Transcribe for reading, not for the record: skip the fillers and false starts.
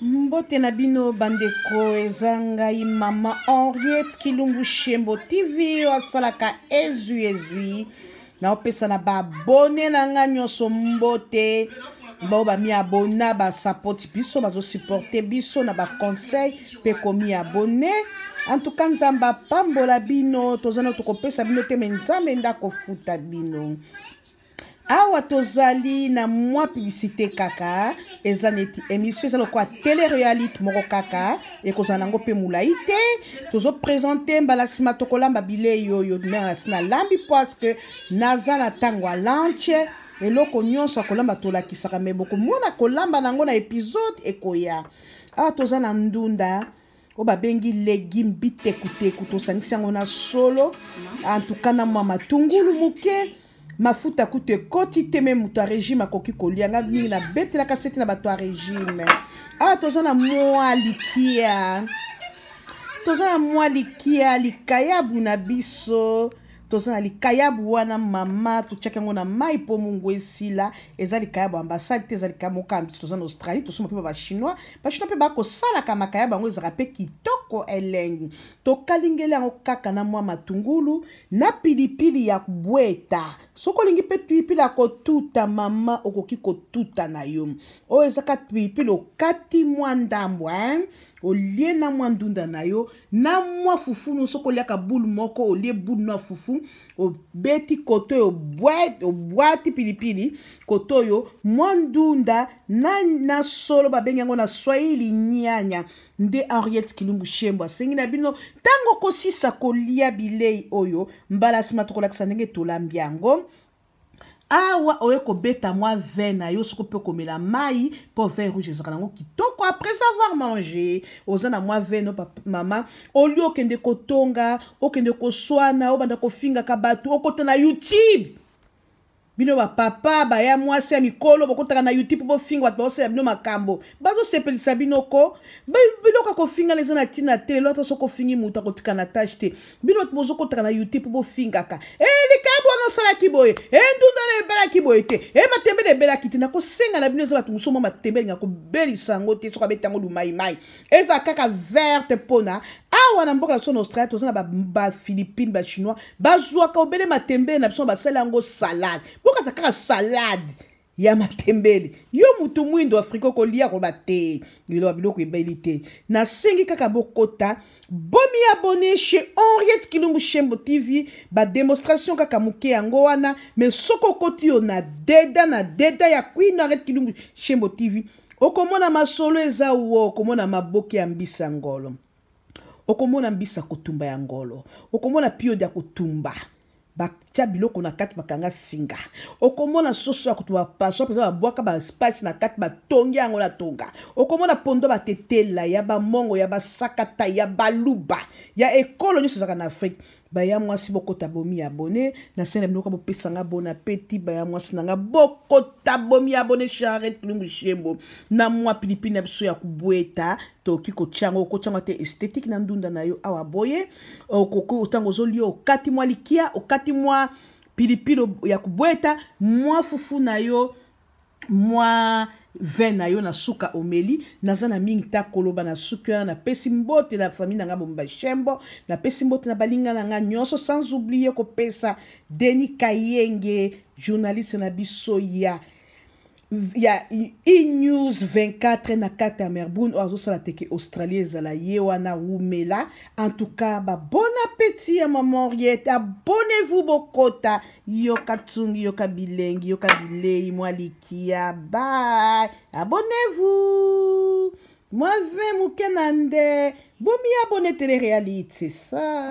Mbote na bino bandeko, eza ngai mama Henriette Kilumbu Shembo TV oyo asalaka ezwi ezwi. Naopesa na baabone na ngai nyonso mbote, bao bamiabona basapoti biso, bazosupporte biso na baconseil mpe komiabone. En tout cas Nzambe apambola bino, toza na tokopesa bino te, me Nzambe nde akofuta bino. Awa tozali na mwa publicité kaka, eza neti émission, eza lokola télé-réalité moko kaka, ekozala nango mpe molai te. Tozoprésente mbala nsima tokolamba bilei oyo nasi nalambi parce que naza na ntango ya lunch. Eloko nyonso ya kolamba tolakisaka, me bokomona kolamba nango na épisode ekoya. Awa toza na ndunda oyo babengi légume bitekuteku, tosangisi yango na solo, en tout cas na mwa matungulu moke, mafuta kutu ekoti te, me moto ya régime akoki kolia. Nga mingi nabetelaka sete na bato ya régime. Awa toza na mwa likia, toza na mwa likia likayabu na biso. Toza na likayabu wana mama, totiaki yango na mai mpo mungu esila. Eza likayabu ambassade te, eza likayabu moko kaka. Toza na Australie, tosomba mpe bachinois, bachinois mpe bakosalaka makayabu yango, ezalaka mpe kitoko elengi. Tokalingeli yango kaka na mwa matungulu na pilipili ya bweta. Soki olingi mpe pilipili ya kotuta mama, okoki kotuta na yo. Oyo ezaka pilipili okati mwa ndambo, hein? Olie na mwa ndunda na yo na mwa fufunu. Soki oliaka bule moko, olie bule na fufu, obeti koto oyo obwati pilipili koto oyo mwa ndunda na solo, babengi yango na Swahili nyanya. Nde Henriette Kilumbu Shembo asengi na bino ntango kosisa kolia bilei oyo, mbala nsima tokolakisa ndenge tolambi yango. Awa oye kobeta mwa vin na yo, soki mpe komela mai, mpo vin rouge ezalaka nango kitoko après avoir mangé. Oza na mwa vin no mama, olie okende kotonga, okende koswana, obanda kofingaka bato, okota na YouTube. Bino bapapa baya mwasi ya mikolo bokotaka na YouTube bofinga bato, baosala bino makambo, bazosepelisa bino ko biloko ya kofingana eza na ntina te. Lelo ata soki ofingi moto akotika na tâche te. Bino bato bozokotaka na YouTube bofingaka, e likambo wana osalaki boye, e ndunda na ebelaki boye te, e matembe na ebelaki te. Nakosenga na bino, eza bato mosusu mwa matembe elinga kobelisa yango te, soki abeti yango lumaimai eza kaka verte. Mpona awa na mboka na biso na Australie, toza na Baphilippine, Bachinois bazwaka obele matembele na biso, basali yango salade. Bokaza kaka salade ya matembele, yo mutu mwindo Afrika okolia koloba te biloko biloko ebeli te. Nasengi kaka bokota bomi abonné chez Henriette Kilumbu Shembo TV. Badémonstration kaka moke yango wana, mais soki okoti yo na deda na deda ya Queen Henriette Kilumbu Shembo TV, okomona masolo eza wo, okomona maboke ya mbisa ngolo, okomona mbisa kotumba ya ngolo, okomona piodi ya kotumba batia biloko na kati bakanga singa, okomona soso ya kotumba bapaso mpenza babwaka baspice na kati batongi yango na tonga, okomona pondo batetela ya bamongo ya basakata ya baluba ya ekolo nyonso ezalaka na Afrique. Baya mwasi bokota bomi abone na sene bino bopesanga bon appétit. Baya mwasi na nga bokota bomi abone Charette Kilumbu Shembo na mwa pilipili na biso ya kobweta. Tokoki kotia yango, okotia yango te esthétique na ndunda na yo awa boye. Okoki ntango ozolia okati mwa likia, okati mwa pilipili ya kobweta, mwa fufu na yo, mwa vin na yo, na suka omeli. Naza na mingi ta koloba na suki wana. Napesi mbote na famille na nga bomba Shembo, napesi mbote na balinga na nga nyonso, sans oublier kopesa Denis Kayenge, journaliste na biso ya E-News 24 na kati ya Melbourne, oyo azosala teke Australie ezala ye wana wumela. En tout cas ba bon appétit ya maman Henriette. Abonnez-vous, bokota yoka tsungi, yoka bilengi, yoka bilei, mwa likia. Bye, abonnez-vous, mwa vin moke na nde bomi abonné télé réalité, c'est ça.